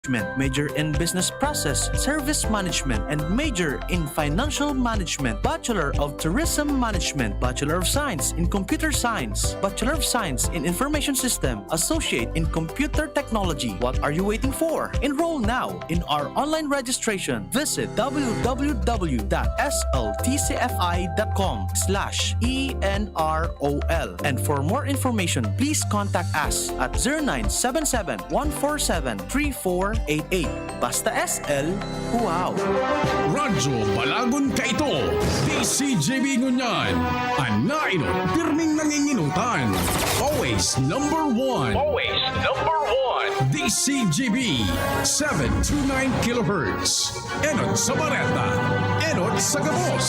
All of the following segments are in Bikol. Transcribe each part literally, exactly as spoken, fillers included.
Management, major in Business Process Service Management, and major in Financial Management, Bachelor of Tourism Management, Bachelor of Science in Computer Science, Bachelor of Science in Information System, Associate in Computer Technology. What are you waiting for? Enroll now in our online registration. Visit w w w dot s l t c f i dot com slash e n r o l. And for more information, please contact us at zero nine seven seven, one four seven, three four eight eight. Basta S L, wow! Radyo Balagon Kaito, D C G B ngunyan. An nainot, pirming nanginginutan. Always number one. Always number one. D C G B, seven two nine kilohertz. Enot sa bareta, enot sa gabos.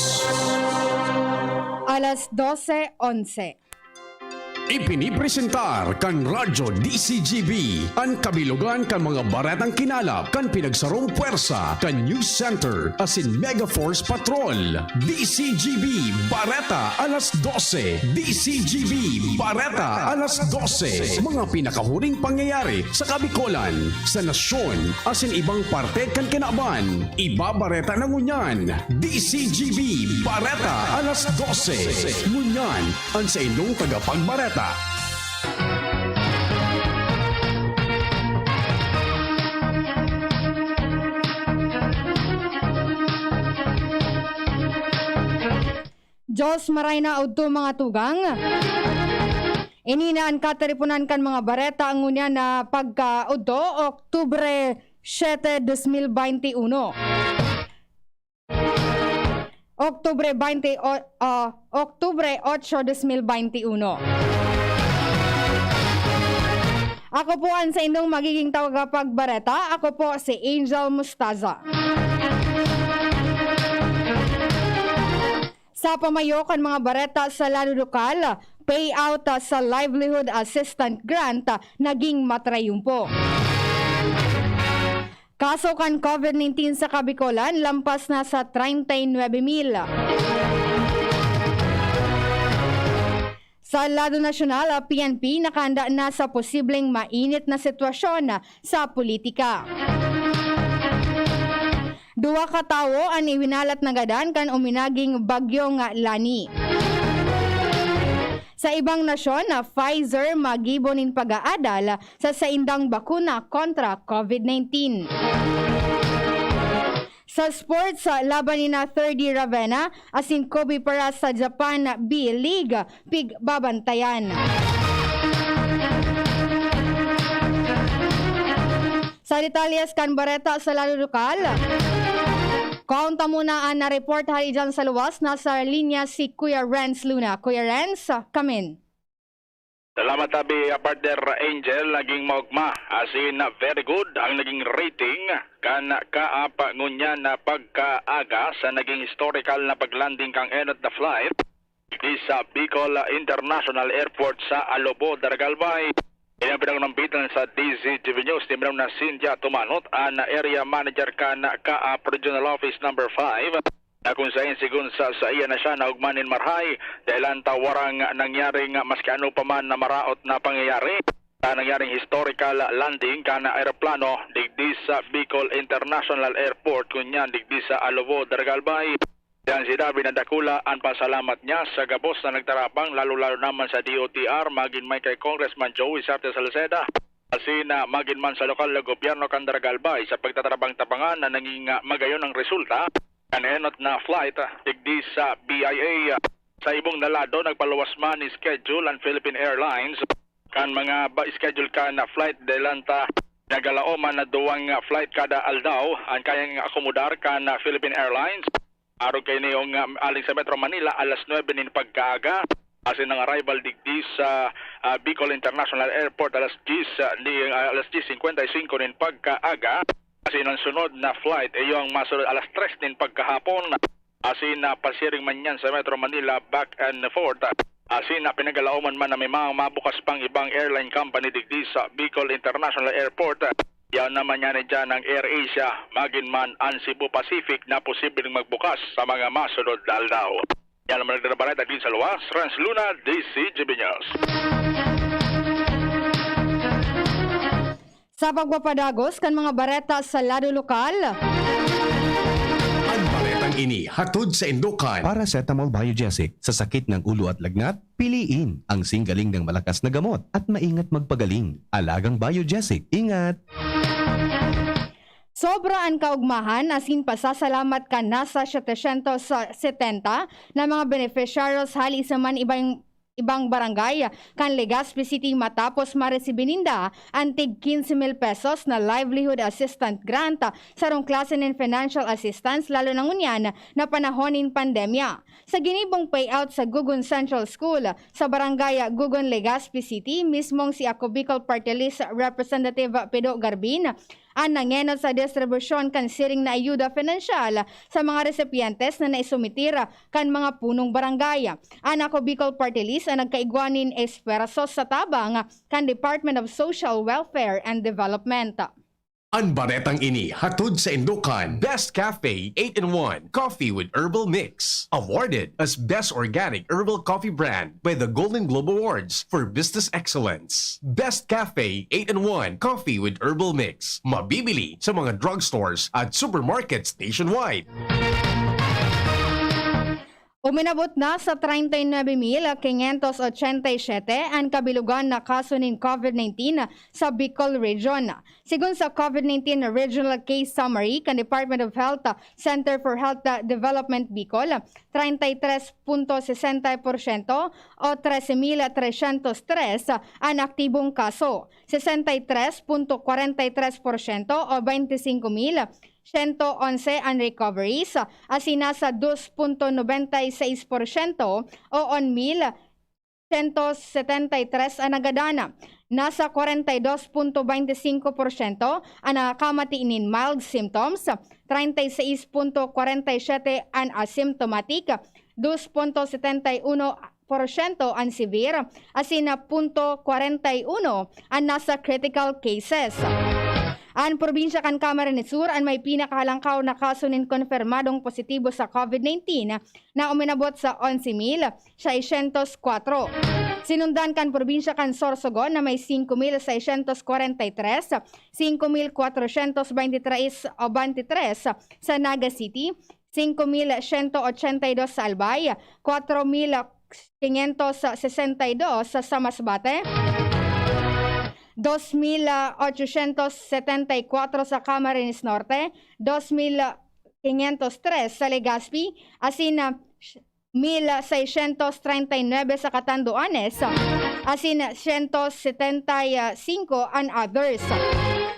Alas dose onse. Ipinipresentar kan Radyo D C G B an kabilogan kan mga baretang kinalap kan pinagsarong pwersa kan News Center asin Mega Force Patrol. D C G B Bareta alas dose. D C G B Bareta alas dose. Mga pinakahuring pangyayari sa Kabikolan, sa nasyon, asin ibang parte kan kinaban. Ibabareta na ngunyan. D C G B Bareta alas dose. Ngunyan, an saindong tagapagbareta. Diyos maray na udto, mga tugang. Ini na an katiriponan kan mga bareta ngunyan na pagkaudto, Oktubre siete, dos mil baynte uno. Oktubre baynte o, ah, Oktubre otso, dos mil baynte uno. Ako po an saindong magiging tagapagbareta. Ako po si Angel Mustaza. Sa pamayo kan mga bareta sa lado lokal, payout sa Livelihood Assistance Grant naging matrayumpo. Kaso kan COVID nineteen sa Kabikolan, lampas na sa treinta y nueve mil. Sa lado nasyonal, P N P nakahanda na sa posibleng mainit na sitwasyon sa politika. Duwa ka tawo an iwinalat na gadan kan uminaging bagyong Lani. Sa ibang nasyon, Pfizer magibo nin pag-aadal sa saindang bakuna kontra COVID nineteen. Sa sports, laban nina Thirdy Ravenna asin Kobe Paras sa Japan B-League, pigbabantayan. Sa detalyes kan bareta sa lado lokal, kaunta muna an na-report hali dyan sa luwas. Nasa linya si Kuya Renz Luna. Kuya Renz, kamin. Salamat, abi, ah, partner Angel. Naging maogma, as in, very good, ang naging rating kan Kaap ngunyan na pagkaaga sa naging historical na pag-landing kan enot na flight di sa Bicol International Airport sa Alobo, Daraga, Albay. Yan ang pinangunambitan sa D Z T V News ni Manong na Cynthia Tumanot, an Area Manager kan Kaap Regional Office Number five, na kun saen, sigon sa saiya, na siya naogma nin marahay, dahelan ta warang nangyaring maski ano pa man na maraot na pangyayari sa nangyaring historical landing kan eroplano digdi sa Bicol International Airport, ngunyan digdi sa Alobo, Daraga, Albay. Diyan sinabi na dakula an pasalamat niya sa gabos na nagtarabang, lalo-lalo naman sa D O T R, magin man kay Congressman Joey Sarte Salceda, asin na magin man sa lokal na gobyerno kan Daraga, Albay, sa pagtatarabang-tabangan na naging, ah, magayon ang resulta kan enot na flight, ah, digdi sa B I A. Sa ibong na lado, nagpaluwas man ni schedule an Philippine Airlines kan mga ba-, schedule kan na flight, dahelan ta nagalaom man na duwang, ah, flight kada aldaw an kayang akomodar kan, ah, Philippine Airlines. Arog kaini, ang, um, aling sa Metro Manila, alas nuebe nin pagkaaga, asin ang arrival digdi sa, ah, Bicol International Airport, alas diyes, ah, ni, ah, alas diyes singkwenta y singko nin pagkaaga, asin ang sunod na flight, iyo ang masunod alas tres nin pagkahapon, asin na pasiring man yan sa Metro Manila back and forth, asin na pinagalaoman man na may mga mabukas pang ibang airline company digdi sa Bicol International Airport. Yan naman yan dyan ang AirAsia, magin man ang Cebu Pacific na posibleng magbukas sa mga masunod na aldaw. Yan naman nagdarabareta din sa luwas, Rans Luna, D C G B News. Sa pagpapadagos kan mga bareta sa lado lokal, An baretang ini hatod sa Indokan. Paracetamol Biogesic sa sakit ng ulo at lagnat, piliin ang singgaling ng malakas na gamot at maingat magpagaling. Alagang Biogesic, ingat! Sobra an kaugmahan asin pasasalamat kan nasa setecientos setenta na mga benepisyaryo hali sa man ibang ibang barangay kan Legazpi City matapos maresibi ninda an tig quince mil pesos na livelihood assistance grant, sarong klase nin financial assistance lalo na ngunyan na panahon nin pandemya. Sa ginibong payout sa Gugon Central School sa Barangay Gugon, Legazpi City, mismong si Ako Bicol Party List Representative Pido Garbin an nangenot sa distribusyon kan siring na ayuda pinansyal sa mga resipyentes na naisumitir kan mga punong barangay. An Ako Bicol Party List an nagkaigwa nin esfuerso sa tabang kan Department of Social Welfare and Development. An baretang ini hatod sa Indokan. Best Cafe eight-in-one Coffee with Herbal Mix. Awarded as Best Organic Herbal Coffee Brand by the Golden Globe Awards for Business Excellence. Best Cafe eight-in-one Coffee with Herbal Mix. Mabibili sa mga drugstores at supermarkets nationwide. Uminabot na sa treinta y nuebe mil quinientos ochenta y siete an kabilugan na kaso nin COVID nineteen sa Bicol Region. Sigon sa COVID nineteen Regional Case Summary kan Department of Health, Center for Health Development Bicol, treinta y tres punto sesenta porsyento o trese mil trescientos tres an aktibong kaso, sesenta y tres punto kwarenta y tres porsyento o bainti singko mil siyento onse an recoveries, asin nasa dos punto nobenta y seis porsyento o on mil sento setenta y tres an nagadan. Nasa kwarenta y dos punto bainti singko porsyento an nakakamati nin mild symptoms, treinta y seis punto kwarenta y siete an asymptomatic, dos punto setenta y uno porsyento an severe, asin na punto kwarenta y uno an nasa critical cases. An probinsya kan Camarines Sur an may pinakahalangkaw na kaso nin konfirmadong positibo sa COVID nineteen na uminabot sa onse mil seiscientos kwatro. Sinundan kan probinsya kan Sorsogon na may singko mil seiscientos kwarenta y tres, singko mil kwatrosyentos bainti tres o bainti tres sa Naga City, singko mil siyento ochenta y dos sa Albay, kwatro mil quinientos sesenta y dos sa Masbate, dos mil ochosyentos setenta y kwatro sa Camarines Norte, dos mil quinientos tres sa Legazpi, asin mil seiscientos treinta y nuebe sa Catanduanes, asin siyento setenta y singko an others.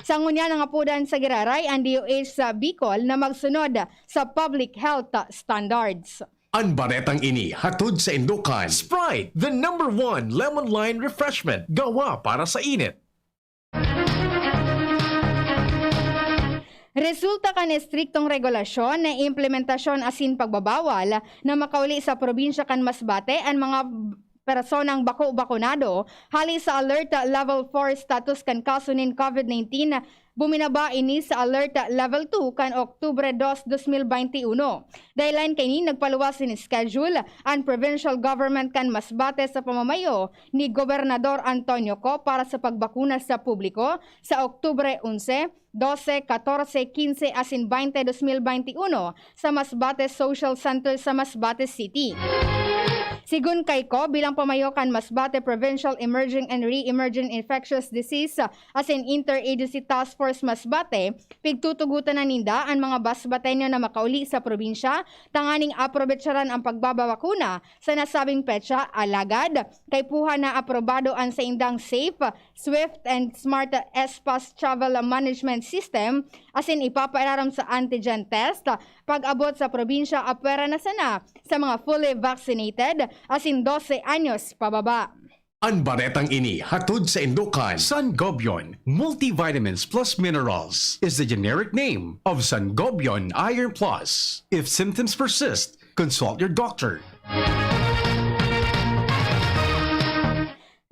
Sa ngunyan, nangapodan sa giraray an D O H sa Bicol na magsunod sa public health standards. An baretang ini hatod sa Indokan. Sprite, the number one lemon lime refreshment, gawa para sa init. Resulta kan estriktong regulasyon na implementasyon asin pagbabawal na makauli sa probinsya kan Masbate an mga personang bako bakunado hali sa Alert Level four status kan kaso nin COVID nineteen. Buminaba ini sa Alert Level two kan Oktubre dos, dos mil baynte uno. Dahelan kaini, nagpaluwas nin schedule an provincial government kan Masbate sa pamamayo ni Gobernador Antonio Co para sa pagbakuna sa publiko sa Oktubre onse, dose, katorse, kinse asin baynte, dos mil baynte uno sa Masbate Social Center sa Masbate City. Sigon kay Co, bilang pamayo kan Masbate Provincial Emerging and Re-Emerging Infectious Disease asin Interagency Task Force Masbate, pigtutugotan na ninda an mga Masbateño na makauli sa probinsya tanganing aprobetsaran ang pagbababakuna sa nasabing petsa. Alagad, kaipuhan na aprobado an saindang safe, swift and smart S-Pass travel management system asin ipapairarom sa antigen test pag-abot sa probinsya, apwera na sana sa mga fully vaccinated asin dose anyos pababa. An baretang ini hatod sa Indokan. Sangobion Multivitamins Plus Minerals is the generic name of Sangobion Iron Plus. If symptoms persist, consult your doctor.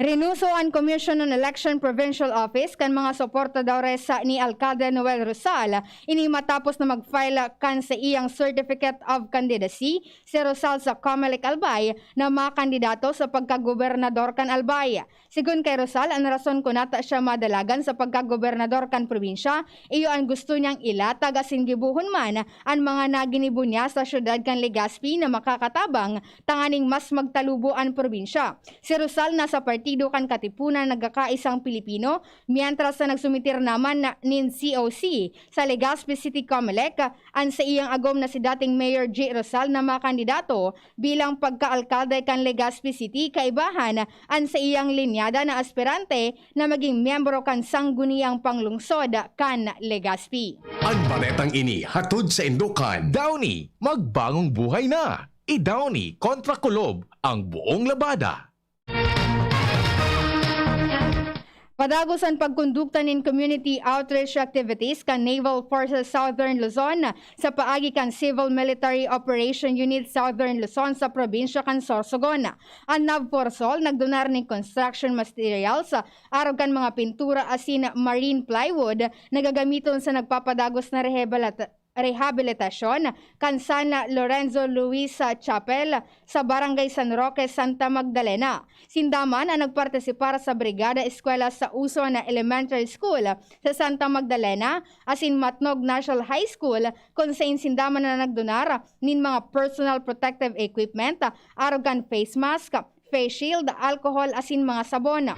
Rinuso an Commission on Election Provincial Office kan mga suportadores ni Alcalde Noel Rosal, ini matapos na mag-file kan saiyang Certificate of Candidacy si Rosal sa Comelec Albay na makandidato sa pagkagobernador kan Albay. Sigon kay Rosal, an rason kun ata siya madalagan sa pagkagobernador kan probinsya, iyo an gusto niyang ilatag asin gibohon man an mga naginibo niya sa syudad kan Legazpi na makakatabang tanganing mas magtalubo an probinsya. Si Rosal nasa partido kan Katipunan Nagkakaisang Pilipino, mientras na nagsumitir naman na, nin C O C sa Legazpi City Comelec an saiyang agom na si dating Mayor J. Rosal na makandidato bilang pagkaalkalde kan Legazpi City, kaibahan an saiyang linyada na aspirante na maging miyembro kan Sangguniyang Panglungsod kan Legazpi. An baretang ini hatod sa indokan Downy, magbangong buhay na! I-Downy kontra kulob ang buong labada. Padagos an pagkondukta nin community outreach activities kan Naval Forces Southern Luzon sa paagi kan Civil Military Operation Unit Southern Luzon sa probinsya kan Sorsogon. An NAVFORSOL nagdonar nin construction materials, arog kan mga pintura asin marine plywood na gagamiton sa nagpapadagos na rehabilita-, rehabilitasyon kan San Lorenzo Luis Chapel sa Barangay San Roque, Santa Magdalena. Sinda man an nagpartisipar sa Brigada Eskwela sa Uso na Elementary School sa Santa Magdalena asin Matnog National High School, kun sain sinda man an nagdonar nin mga personal protective equipment, arog kan face mask, face shield, alcohol asin mga sabon.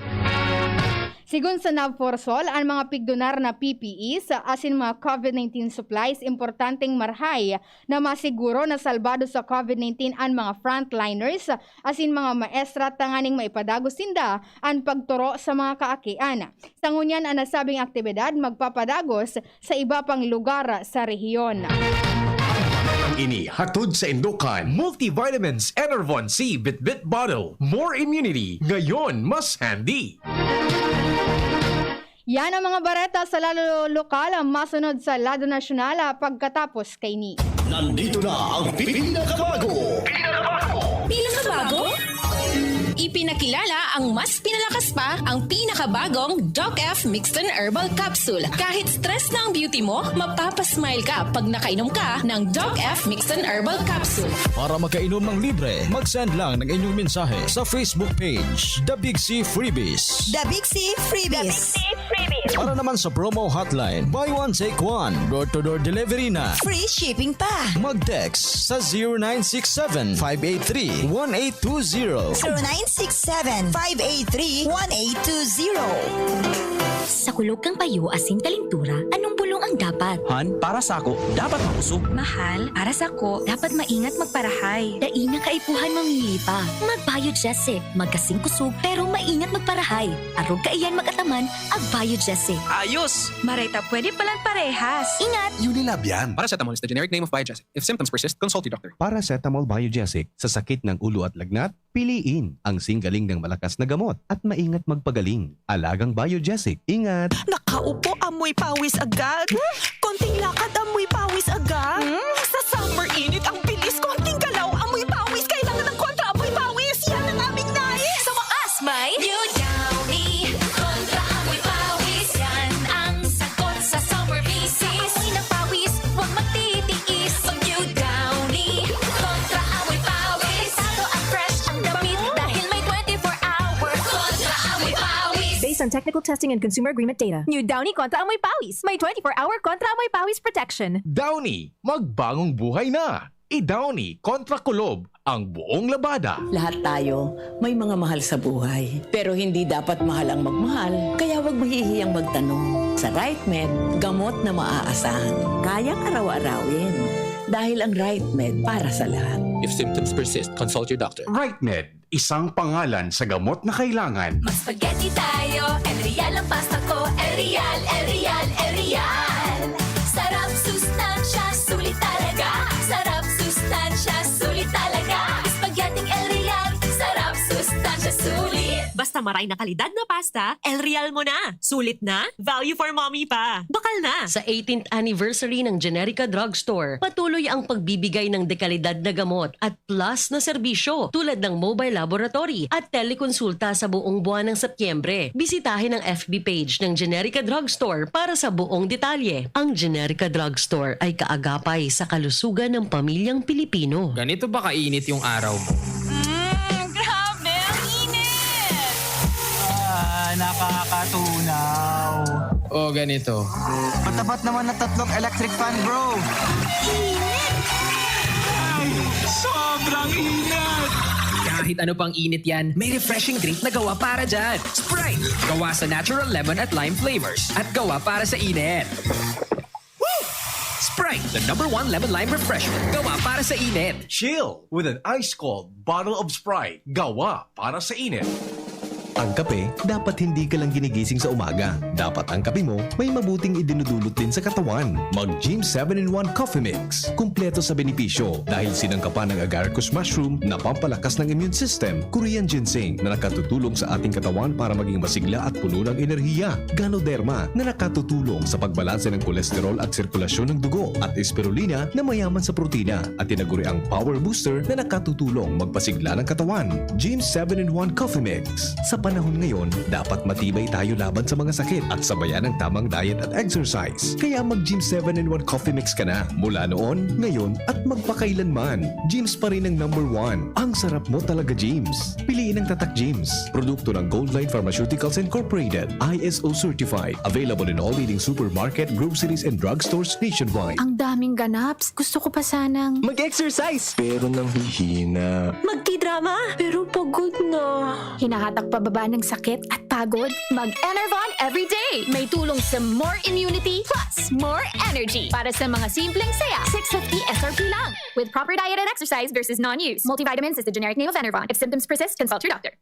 Sigon sa NAVFORSOL, an mga pigdonar na P P Es asin mga COVID nineteen supplies importanteng marahay na masiguro na salbado sa COVID nineteen an mga frontliners asin mga maestra tanganing maipadagos sinda an pagturo sa mga kaakian. Sa ngunyan, an nasabing aktibidad magpapadagos sa iba pang lugar sa rehiyon. Ang ini hatod sa indokan. Multivitamins Enervon C Bitbit Bottle. More immunity. Ngayon, mas handy. Yan ang mga bareta sa lado lokal. Masunod sa lado nasyonal, ah, pagkatapos kaini. Nandito na ang pinakabago. Pinakabago? Ipinakilala ang mas pinalakas pa, ang pinakabagong Doc F Mixed and Herbal Capsule. Kahit stress na ang beauty mo, mapapasmile ka pag nakainom ka ng Doc F Mixed and Herbal Capsule. Para makainom ng libre, mag-send lang ng inyong mensahe sa Facebook page, The Big C Freebies. The Big C Freebies. Para naman sa promo hotline, buy one, take one, door-to-door delivery na. Free shipping pa. Mag-text sa zero nine six seven, five eight three, one eight two zero. Zero nine six seven, five eight three, one eight two zero. Sa kulog kan payo asin kalintura, anong bulong ang dapat? Han, para sako, dapat makusog. Mahal, para sako, dapat maingat magparahay. Dai na kaipuhan mamili pa. Mag-Biogesic, magkasing kusog, pero maingat magparahay. Arog kaiyan mag-ataman, ag-Biogesic. Ayos! Maray ta pwede palan parehas. Ingat! Unilab yan. Paracetamol is the generic name of Biogesic. If symptoms persist, consult your doctor. Paracetamol Biogesic sa sakit ng ulo at lagnat, piliin ang singgaling ng malakas na gamot at maingat magpagaling. Alagang Biogesic. Ingat! Nakaupo, amoy pawis agad. Konting lakad, amoy pawis agad. Hmm? Sa summer init, ang bilis. Konting galaw, amoy pawis. Kailangan ng kontra amoy pawis. Yan ang aming nais. Sa wakas, may New Downy Kontra Amoy Pawis. Yan ang sagot sa summer visis. Amoy ng pawis, huwag magtitiis. Mag New Downy Kontra Amoy Pawis. Delikado at fresh ang damit dahil may twenty-four hour Kontra Amoy Pawis. Based on technical testing and consumer agreement data. New Downy Kontra Amoy Pawis. May twenty-four hour Kontra Amoy Pawis protection. Downy, magbangong buhay na! I-Downy kontra kulob ang buong labada. Lahat tayo may mga mahal sa buhay. Pero hindi dapat mahal ang magmahal, kaya huwag mahihiyang magtanong. Sa RightMed, gamot na maaasahan, kayang araw-arawin. Dahil ang RightMed para sa lahat. If symptoms persist, consult your doctor. RightMed, isang pangalan sa gamot na kailangan. Mag-spaghetti tayo, El Real ang pasta ko. El Real, El Real, El Real. Sarap, sustansya, sulit talaga. Sarap, sustansya, sulit talaga. Spaghetti El Real, sarap, sustansya, sulit. Basta Maray na kalidad na pasta, El Real mo na. Sulit na, value for mommy pa. Bakal na. Sa eighteenth anniversary ng Generica Drugstore, patuloy ang pagbibigay ng dekalidad na gamot at plus na serbisyo tulad ng mobile laboratory at telekonsulta sa buong buwan ng Setyembre. Bisitahin ang F B page ng Generica Drugstore para sa buong detalye. Ang Generica Drugstore ay kaagapay sa kalusugan ng pamilyang Pilipino. Ganito ba kainit yung araw mo? Mm, grabe, ang init! Ah, nakakatunaw. O, ganito. Patapat naman na tatlong electric fan, bro. Ay, sobrang init! Kahit ano pang init yan, may refreshing drink na gawa para dyan. Sprite! Gawa sa natural lemon at lime flavors. At gawa para sa init. Woo! Sprite, the number one lemon lime refreshment. Gawa para sa init. Chill with an ice cold bottle of Sprite. Gawa para sa init. Ang kape, dapat hindi ka lang ginigising sa umaga. Dapat ang kape mo may mabuting idinudulot din sa katawan. Mag Gym seven in one Coffee Mix. Kumpleto sa benepisyo dahil sinangkapan ng agaricus mushroom na pampalakas ng immune system, Korean ginseng na nakatutulong sa ating katawan para maging masigla at puno ng enerhiya, Ganoderma na nakatutulong sa pagbalanse ng kolesterol at sirkulasyon ng dugo, at Spirulina na mayaman sa protina at tinaguriang power booster na nakatutulong magpasigla ng katawan. Gym seven in one Coffee Mix. Sa panahon ngayon, dapat matibay tayo laban sa mga sakit at sabayan ng tamang diet at exercise. Kaya mag Gym seven in one Coffee Mix ka na mula noon, ngayon, at magpakailanman. Gyms pa rin ang number one. Ang sarap mo talaga, Gyms. Piliin ang Tatak Gyms. Produkto ng Goldline Pharmaceuticals Incorporated, I S O certified. Available in all leading supermarket, groceries, and drugstores nationwide. Ang daming ganaps. Gusto ko pa sanang Mag-exercise! Pero nanghihina. Magtidrama, pero pagod na. Hinahatak pababa ng sakit at pagod? Mag-Enervon everyday! May tulong sa more immunity plus more energy. Para sa mga simpleng saya, six fifty S R P lang. With proper diet and exercise versus non-use. Multivitamins is the generic name of Enervon. If symptoms persist, consult your doctor.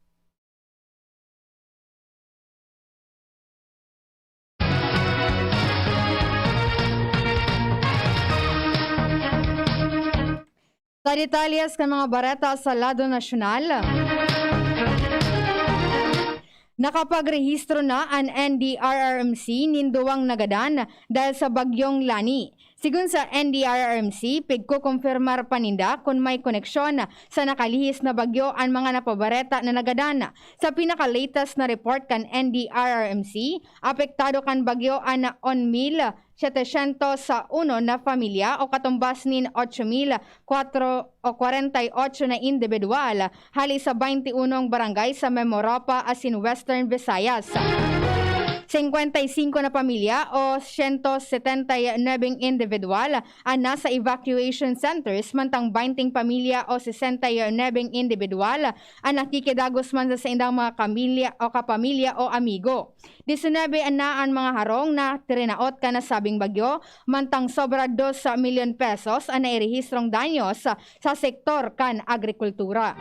Sa detalye sa mga bareta sa lado nasyonal, nakapagrehistro na an N D R R M C nin duwang nagadan dahil sa Bagyong Lani. Sigon sa N D R R M C, pigkukumpirmar pa ninda kun may koneksyon sa nakalihis na bagyo an mga napabareta na nagadan. Sa pinaka-latest na report kan N D R R M C, apektado kan bagyo an one mil setecientos uno na pamilya o katumbas nin ocho mil kwatro o kwarenta y ocho na indibidwal hali sa baynte unong barangay sa Memoropa asin Western Visayas. Singkwenta y singko na pamilya o siyento setenta y nuwebeng indibidwal an nasa evacuation centers, mantang baynte pamilya o sesenta y nuwebeng indibidwal an nakikidagos man sa saindang mga kamilya o kapamilya o amigo. Disinuybe na an mga harong na tirinaot kan nasabing bagyo, mantang sobra dos milyon pesos an nairehistrong danyos sa sektor kan agrikultura.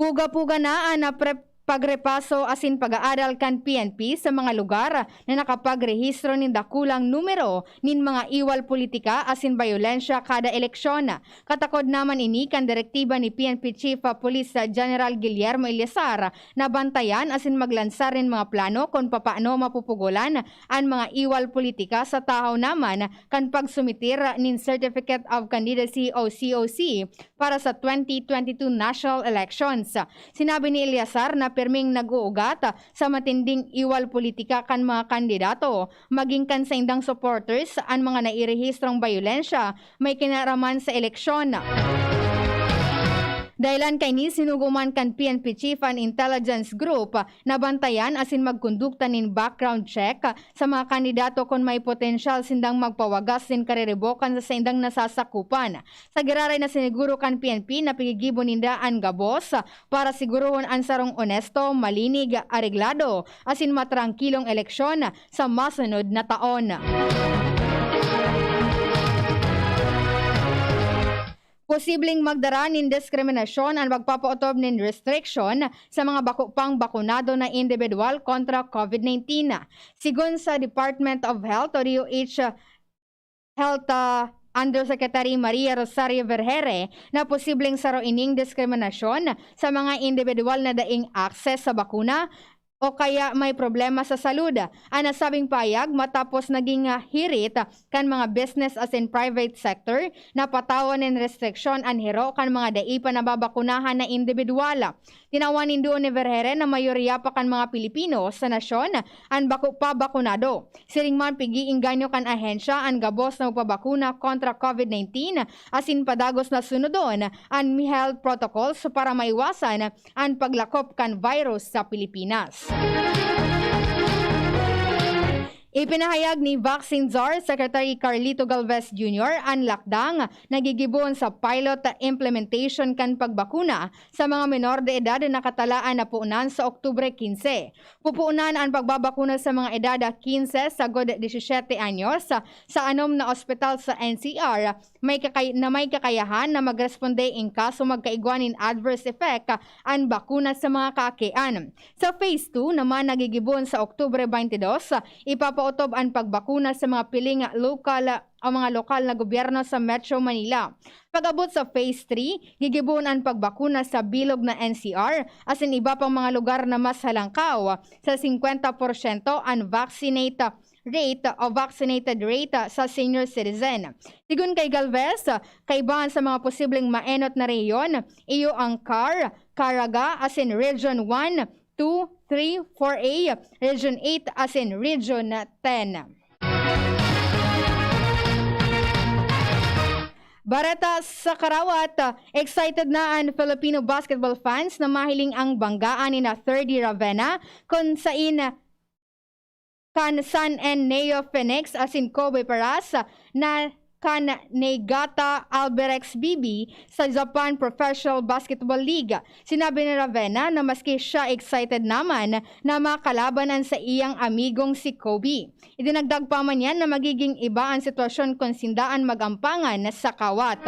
Puga-puga na an pre-, pagrepaso asin pag-aadal kan P N P sa mga lugar na nakapagrehistro nin dakulang numero nin mga iwal politika asin bayolensya kada eleksyon. Katakod naman ini kan direktiba ni P N P Chief of Police General Guillermo Eleazar na bantayan asin maglansar nin mga plano kun papaano mapupugolan an mga iwal politika sa tahaw naman kan pagsumitir nin Certificate of Candidacy o C O C para sa twenty twenty-two national elections. Sinabi ni Eleazar na pirming nag-uugat sa matinding iwal politika kan mga kandidato, maging kan saindang supporters, an mga nairehistrong bayolensya may kinaraman sa eleksyon. Dahilan kaini, sinugo man kan P N P Chief an Intelligence Group na bantayan asin magkondukta nin background check sa mga kandidato kun may potensyal sindang magpawagas nin kariribokan sa saindang nasasakupan. Sa giraray na siniguro kan P N P na piggigibo ninda an gabos para sigurohon an sarong onesto, malinig, areglado, asin matrangkilong eleksyon sa masunod na taon. Posibleng magdara nin diskriminasyon an pagpapaotob nin restriction sa mga bako pang bakunado na indibidwal kontra COVID nineteen. Sigon sa Department of Health o D O H Health, ah, Undersecretary Maria Rosario Vergeire na posibleng saro ining diskriminasyon sa mga indibidwal na daing access sa bakuna o kaya may problema sa salud. An nasabing payag matapos naging, ah, hirit kan mga business asin private sector na patawan nin restriksyon an hiro kan mga dai pa nababakunahan na indibidwal. Tinawan nin duon ni Vergeire na mayoriya pa kan mga Pilipino sa nasyon an bako pa bakunado. Siring man, pig-iinganyo kan ahensya an gabos na magpabakuna kontra COVID nineteen asin padagos na sunodon an health protocols para maiwasan an paglakop kan virus sa Pilipinas. Ipinahayag ni Vaccine Czar Secretary Carlito Galvez Junior an lakdang na gigibohon sa pilot implementation kan pagbakuna sa mga menor de edad na nakatalaan na puonan sa Oktubre quince. Pupuonan an pagbabakuna sa mga edad quince sagod disisiyete anyos sa anom na ospital sa N C R may kakay-, na may kakayahan na magresponde in kaso magkaigwa nin adverse effect an bakuna sa mga kaakian. Sa phase two naman, na gigibohon sa Oktubre twenty-dos, ipapaotob an pagbakuna sa mga piling lokal o mga lokal na gobyerno sa Metro Manila. Pag-abot sa phase three, gigibohon an pagbakuna sa bilog na N C R asin iba pang mga lugar na mas halangkaw sa singkwenta porsyento an vaccinate rate o vaccinated rate sa senior citizen. Sigon kay Galvez, kaibahan sa mga posibleng maenot na rehiyon, iyo ang CAR, Caraga, asin Region one, two, three, four A, Region eight, asin Region ten. Bareta sa karawat, excited na an Filipino basketball fans na mahiling ang banggaan ni na Thirdy Ravenna, kun sain kan San N Neo Phoenix asin Kobe Paras na kan Niigata Albirex B B sa Japan Professional Basketball League. Sinabi ni Ravenna na maski siya, excited naman na makalaban an saiyang amigong si Kobe. Idinagdag pa man niya na magiging iba an sitwasyon kun sinda an mag-ampangan sa kawat.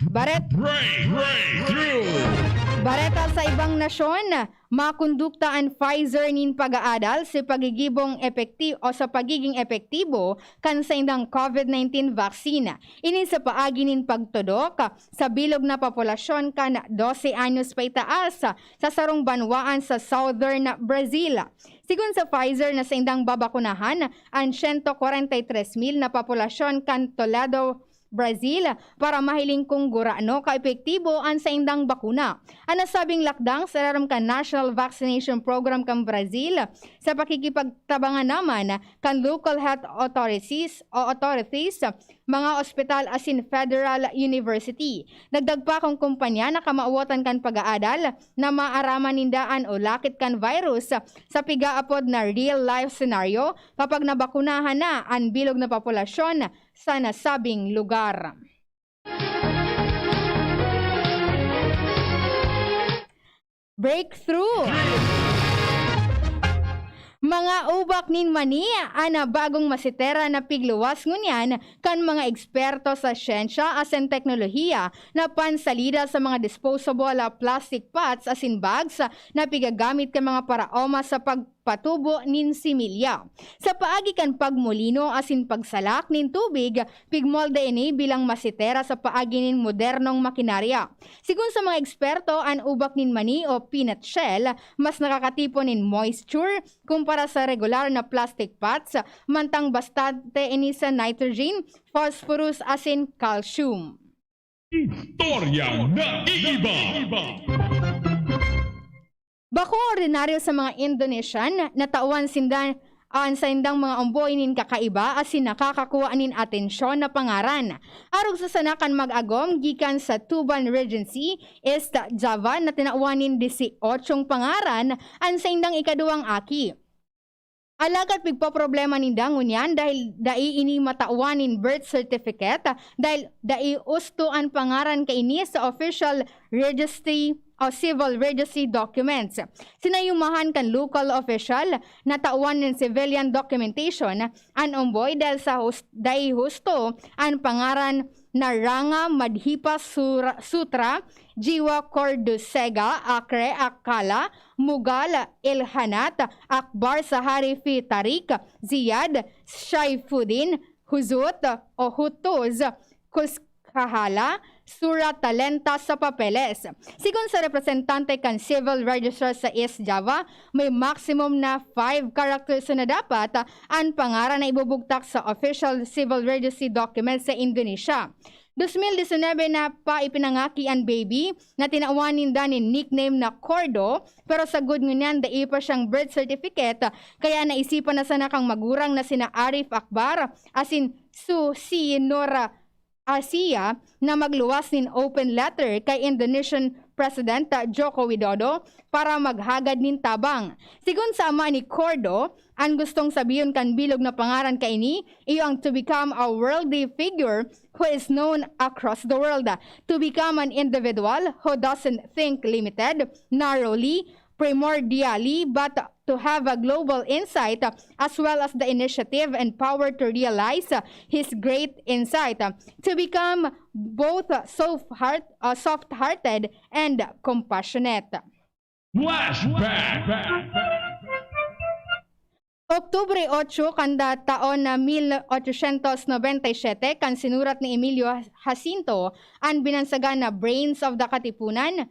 Baret- Breakthrough! Bareta sa ibang nasyon, makondukta an Pfizer nin pag-aadal sa pagigibong epekti-, o sa pagiging epektibo kan saindang COVID nineteen vaccine. Ini sa paagi nin pagtodok sa bilog na populasyon kan dose anyos paitaas sa sarong banwaan sa southern Brazil. Sigon sa Pfizer, na saindang babakunahan an siyento kwarenta y tres mil na populasyon kan Toledo, Brazil, para mahiling kung gurano kaepektibo an saindang bakuna. An nasabing lakdang sa irarom kan National Vaccination Program kan Brazil, sa pakikipagtabangan naman kan local health authorities o authorities, mga ospital asin federal university. Dagdag pa, kun kumpanya na kamawotan kan pag-aadal na maaraman ninda an ulakit kan virus sa pigaapod na real-life scenario kapag nabakunahan na an bilog na populasyon sa nasabing lugar. Breakthrough! Mga ubak nin mani an bagong masitera na pigluwas ngunyan kan mga eksperto sa siyensya asin teknolohiya na pansalida sa mga disposable plastic pots asin bags na pigagamit kan mga paraoma sa pag- patubo nin similya. Sa paagi kan pagmolino asin pagsalak nin tubig, pigmolde ini bilang masitera sa paagi nin modernong makinarya. Sigon sa mga eksperto, an ubak nin mani o peanut shell mas nakakatipon nin moisture kumpara sa regular na plastic pots, mantang bastante ini sa nitrogen, phosphorus asin calcium. Istoryang naiiba. Bako ordinaryo sa mga Indonesian, natawan sinda an saindang mga omboy nin kakaiba asin nakakakuha nin atensyon na pangaran. Arog sa sana kan mag-agom gikan sa Tuban Regency, East Java, na tinawan nin disyotsyong pangaran an saindang ikaduwang aki. Alagad pigpoproblema ninda ngunyan dahil dai ini matawan nin birth certificate, dahil dai husto an pangaran kaini sa official registry o civil registry documents. Sinayumahan kan local official na tawan nin civilian documentation an omboy dahil sa hus-, dai husto an pangaran na Ranga Madhipa Sura-, Sutra, Jiwa Kordusega, Akre Akala, Mughal Ilhanat, Akbar Sahari fi Tariq, Ziyad, Shaifuddin, Huzut o Hutuz Kuskahala, Sura Talenta sa papeles. Sigon sa representante kan Civil Registrar sa East Java, may maximum na five characters na dapat an pangaran na ibubugtak sa official civil registry documents sa Indonesia. Dos mil disinebe na pa ipinangaki an baby na tinawan ninda nin nickname na Cordo, pero sagkod ngunyan dai pa siyang birth certificate, kaya naisipan na sana kan magurang na sina Arif Akbar asin Susi Nora Asia na magluwas nin open letter kay Indonesian President Joko Widodo para maghagad nin tabang. Sigon sa ama ni Cordo, an gustong sabihon kan bilog na pangaran kaini iyo ang to become a worldly figure who is known across the world, to become an individual who doesn't think limited, narrowly, primordially, but to have a global insight, as well as the initiative and power to realize his great insight, to become both soft heart, uh, soft-hearted and compassionate. Flashback. Oktubre otso kan da-, taon na mil ochocientos nobenta y siete, kan sinurat ni Emilio Jacinto an binansagan na Brains of the Katipunan,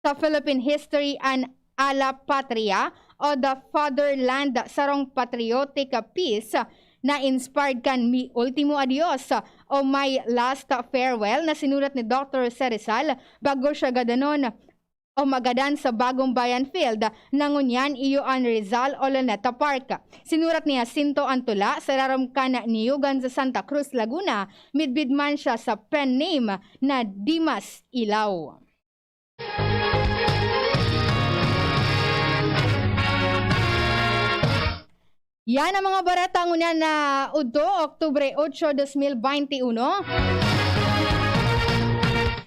sa Philippine History an A la Patria o The Fatherland, sarong patriotic piece na inspired kan Mi Ultimo Adios o My Last Farewell na sinurat ni Doctor Jose Rizal bago siya gadanon o magadan sa Bagong Bayan Field na ngunyan iyo an Rizal Oloneta Park. Sinurat ni Jacinto an tula sa irarom kan Niyugan sa Santa Cruz, Laguna, midbid man siya sa pen name na Dimas Ilaw. Yan ang mga bareta ngunyan na udto, Oktubre otso, dos mil baynte uno.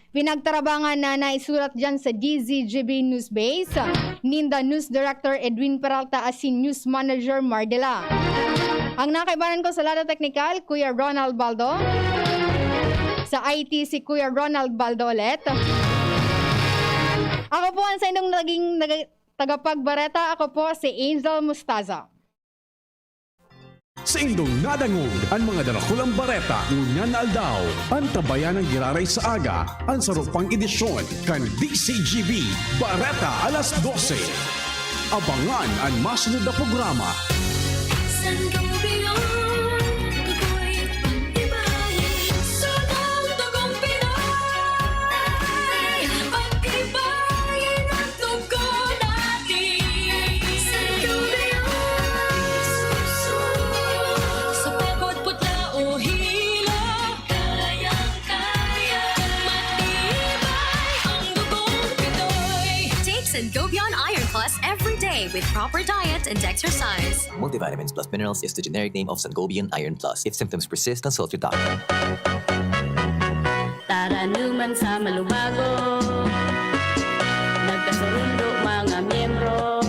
Pinagtarabangan na naisurat dyan sa D Z G B News Base, ninda News Director Edwin Peralta asin News Manager Mardela. Ang nakaibanan ko sa lado teknikal, Kuya Ronald Baldo. Sa I T, si Kuya Ronald Baldo ulit. Ako po ang sa inyong naging nag- tagapagbareta. Ako po si Angel Mustaza. Sa indong nadangog an mga darakulang bareta ngunyan na aldaw, antabayan an giraray sa aga, an saro pang edisyon kan D C G B Bareta Alas Dose. Abangan an masunod na programa. Sangobion, tukoy pag-ibahin, sunod tugong Pinoy. Pag-ibahin ang tugon natin. Sangobion, sa pagod, putla o hilo, kayang-kaya, matibay ang dugong Pinoy. Take Sangobion Iron Plus every day with proper diet and exercise. Multivitamins plus minerals is the generic name of Sangobion Iron Plus. If symptoms persist, consult your doctor. Taranuman sa Malubago, nagkasurundo mga miyembro.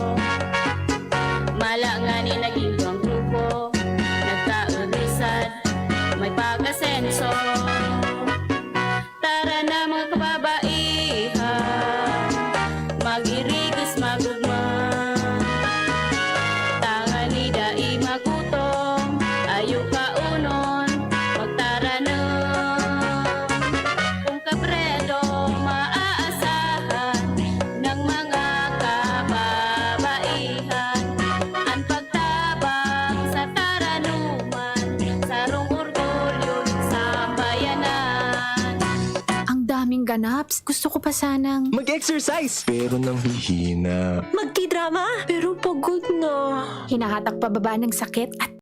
Mala ngani naging duwang grupo, nagkaulisan, may pag-asenso. Tara na, mga kababaihan, mag-irigis, mag-ugma. Tangani dai magutom, ayo kaunon, magtaranom. Kun Kabredo, maaasahan ng mga kababaihan. An pagtabang sa taranuman, sarong orgulyo nin sambayanan. Ang daming ganaps. Gusto ko pa sanang mag-exercise. Pero nanghihina. Magtidrama. Pero pagod na. Hinahatak pababa ng sakit at